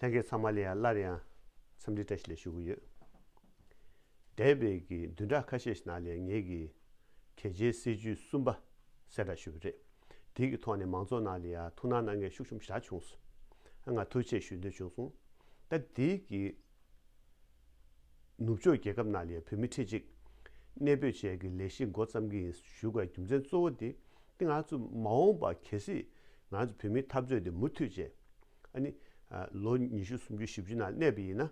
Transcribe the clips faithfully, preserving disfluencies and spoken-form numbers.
ལྷན་རྒྱས་ཚང་མ་ལ་ཡང་སླར་ཡང་འཚམས་འདྲི་བཀྲ་ཤིས་བདེ་ལེགས་ཞུ་གི་ཡོད། འདས་པའི་གི་བདུན་ཕྲག་ཁ་ཤས་ཤིག་ནང་ལ་ངེད་ཀྱིས་གལ་ཆེའི་སྲིད་ཇུས་གསུམ་པ་གསལ་བསྒྲགས་ཞུས་པ་རེད། དེའི་གི་ཐོག་ནས་མང་ཚོགས་ནང་ལ་ཡང་ཐུགས་སྣང་གནང་མཁན་ཤུགས་ཆེན་པོ་ཞེ་དྲག་བྱུང་སོང་། ང་ཐུགས་རྗེ་ཆེ་ཞུ་འདོད་བྱུང་སོང་། ད་དེའི་གི་ནུབ་ཕྱོགས་རྒྱལ་ཁབ་ནང་ལ་ཡང་བོད་མི་ཁྲི་གཅིག་གནས་སྤོས་བྱས་ཀྱི་ལས་གཞི་འགོ་བརྩམས་ཀྱི་ཡིན་ཞུ་དགོས་རྒྱུ་མཚན་གཙོ་བོ་དེ། དེ་ང་ཚོ་མ་འོངས་པ་གལ་སྲིད་ང་ཚོ་བོད་མིའི་འཐབ་རྩོད་དེ་མུ་མཐུད་བྱས། ཨ་ནི་ཨ་ལོ་ཉི་ཤུ་སུམ་ཅུ་བཞི་བཅུ་ནང་གནས་པ་ཡིན་ན།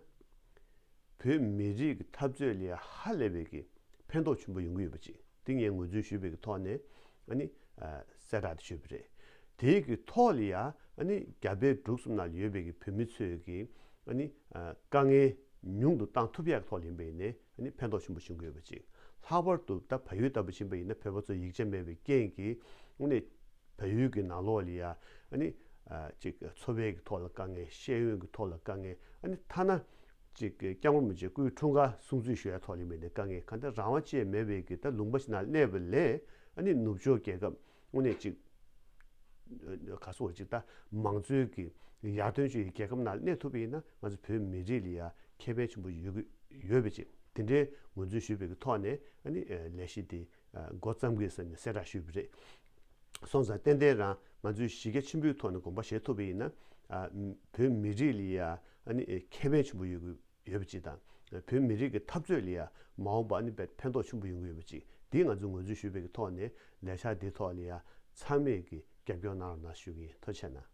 བོད་མི་རིགས་ཀྱི་འཐབ་རྩོད་ལ་ཧ་ལས་པའི་གི་ཕན་ཐོགས་ཆེན་པོ་ཡོང་གི་ཡོད་པ་ཅིག་དེ་ངས་ངོས་འཛིན་ཞུས་པའི་གི་ཐོག་ནས་ཨ་ནི་ཨ་གསལ་བསྒྲགས་དེ་ཞུས་པ་རེད། དེའི་གི་ཐོག་ལ་ཡ་ཨ་ནི་རྒྱ་བལ་འབྲུག་གསུམ་ནང་ལ་ཡོད་པའི་གི་བོད་མི་ཚོས་གི་ཨ་ནི་ཨ་དཀའ་ངལ་ཉུང་དུ་བཏང་ཐུབ་ཡག་གི་ཐོག་ལ་ཡིན་པ་ཡིན་ནའི་ཨ་ནི་ཕན་ཐོགས་ཆེན་པོ་བྱུང་གི་ཡོད་པ་ཅིག་ལྷག་པར་དུ་ད་བལ་ཡུལ་ལྟ་བུ་ཕྱིན་པ་ཡིན་ན་བོད་པ་ཚོ་ཡིག་ཆ་མེད་པའི་རྐྱེན་གྱིས་ཨ་ནི་བལ་ཡུལ་གྱི་ནང་ལོགས་ལ་ཡ་ཨ་ནི་ཨ་ཅིག་འཚོ་བའི་གི་ཐོག་ལ་དཀའ་ངལ། ཤེས་ཡོན་གྱི་ཐོག་ལ་དཀའ་ངལ། ཨ་ནི་ཐ་ན་ཅིག་སྐྱབས་མགོན་རིན་པོ་ཆེ་སྐུའི་འཁྲུངས་སྐར་སྲུང་བརྩི་ཞུ་ཡ་ཐོག་ལ་ཡིན་པ་ཡིན་ནའི་དཀའ་ངལ། གང་ལྟར་རང་དབང་ཅིག་མེད་པའི་གི་ད་ལུང་པ་ཞིག་ནང་སླེབས་པ་ལས་ཨ་ནི་ནུབ་ཕྱོགས་རྒྱལ་ཁབ་དངོས་གནས་ཅིག་ག་སོགས་ཅིག་ད་མང་གཙོའི་གི་ཡར་ཐོན་ཅིག་གི་རྒྱལ་ཁབ་ནང་གནས་ཐུབ་པ་ཡིན་ན་ང་ཚོ་བོད་མི་རིགས་ལ་ཡ་ཁེ་ཕན་ཆེན་པོ་ཡོད་གི་ཡོད་པ་ཅིག་དེ་འདྲའི་ངོས་འཛིན་ཞུས་པའི་གི་ཐོག་ནས་ཨ་ནི་ལས་གཞི་དེ་འགོ་བརྩམས་དགོས་ཟེར་ནས་གསལ་བསྒྲགས་ཞུས་པ་རེད། སོང་ཙང་ཏན་ཏན་རང་ང་ཚོས་གཞི་རྒྱ་ཆེན་པོའི་ཐོག་ནས་དགོངས་པ་བཞེས་ཐུབ་པ་ཡིན་ན། ཨ་བོད་མི་རིགས་ལ་ཡ་ཨ་ནི་ཁེ་ཕན་ཆེན་པོ་ཡོད་ཀྱི་ཡོད་པ་ཅིག་དང་། བོད་མི་རིགས་ཀྱི་འཐབ་རྩོད་ལ་ཡ་མ་འོངས་པ་ཨ་ནི་དཔེ་ཕན་ཐོགས་ཆེན་པོ་ཡོང་གི་ཡོད་པ་ཅིག་འདི་ང་ཚོས་ངོས་འཛིན་ཞུས་པའི་གི་ཐོག་ནས་ལས་འཆར་འདི་ཐོག་ལ་ཡ་ཚང་མས་ཀྱི་རྒྱབ་སྐྱོར་གནང་རོགས་གནང་ཞུ་གི་ཡིན། ཐུགས་རྗེ་གནང་།